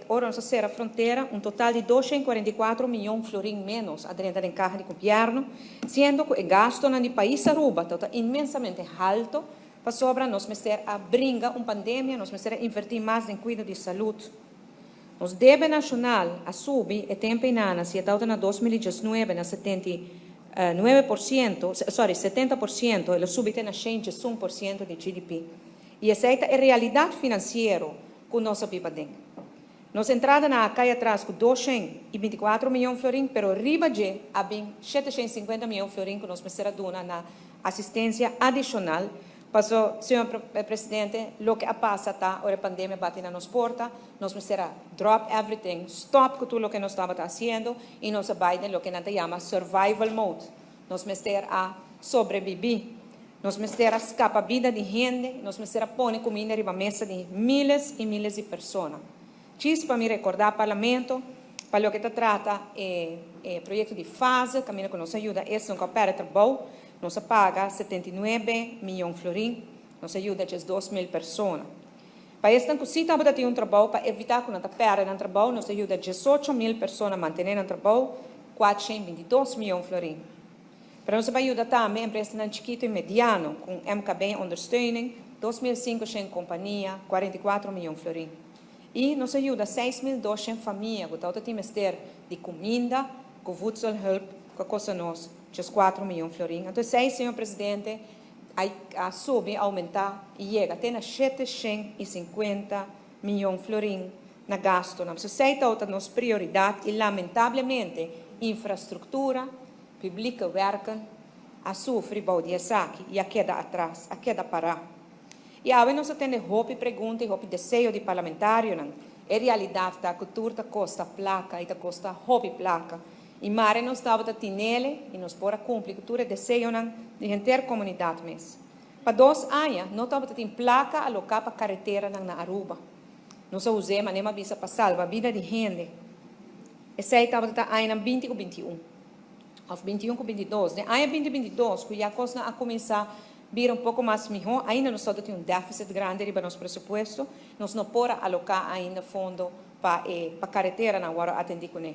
Ora nos a sera frontera, un total di 244 miyon florin menos a drenta den caha di gobierno, siendo cu e gastonan di pais Aruba ta inmensamente halto, pasobra nos mester a bringa un pandemia, nos mester a inverti mas den cuido di salud. Nos debe nacional a subi e tempo inana, si e na 2019 na 79%, sorry, 70%, el a subi te na 101% di GDP. Y esey ta e realidad financiero cu nos a biba aden. Nos entradanan a cay atras cu 224 miyon florin, pero riba dje a bin 750 miyon florin cu nos mester a duna na asistencia adicional. Paso, señor Presidente, loke a pasa ta, ora pandemia a bati na nos porta, nos mester a drop everything, stop cu tur loke nos tabata haciendo y nos a bay den loke nan ta yama survival mode. Nos mester a sobrevivi. Nos mester a scapa bida di hende, nos mester a pone cuminda riba mesa di miles y miles di persona. Djis pa mi recorda Parlamento, pa loke ta trata e proyecto di fase, caminda cu nos a yuda esnan cu a perde trabou, nos a paga 79 miyon florin, nos a yuda 12.000 persona. Pa esnan cu si tabatin un trabou, pa evita cu nan ta perde nan trabou, nos a yuda 18.000 persona mantene nan trabou, 422 miyon florin. Pero nos a yuda tambe empresanan chikito y mediano, cu MKB ondersteuning, 2.500 compania, 44 miyon florin. Y nos a yuda 6.200 famia, cu tabatin mester di cuminda, cu voedselhulp, cu a costa nos 4 miyon florin. Anto, esey, señor Presidente, a subi, aumenta y yega te na 750 miyon florin na gasto. Anto, esey ta nos prioridad y lamentablemente infrastructura, publieke werken, a sufri bou di esaki y a keda atras, a keda para. Y awe nos a tende hopi pregunta y hopi deseo di parlamentarionan. E realidad ta cu tur ta costa placa y ta costa hopi placa. Y mare nos tabata tinele y nos por a cumpli cu tur e deseonan di henter comunidad mes. Pa 2 aña no tabatin placa aloca pa careteranan na Aruba. Nos a usa, manera m'a bisa, pa salba bida di hende. Esey tabata aña 20 cu 21. Of 21 cu 22. Den aña 2022, cu ya cosnan a cuminsa bira un poco mas miho, ainda nos tin un deficit grandi riba nos presupuesto, nos no por a aloca ainda fondo pa careteranan awor atendi cu ne.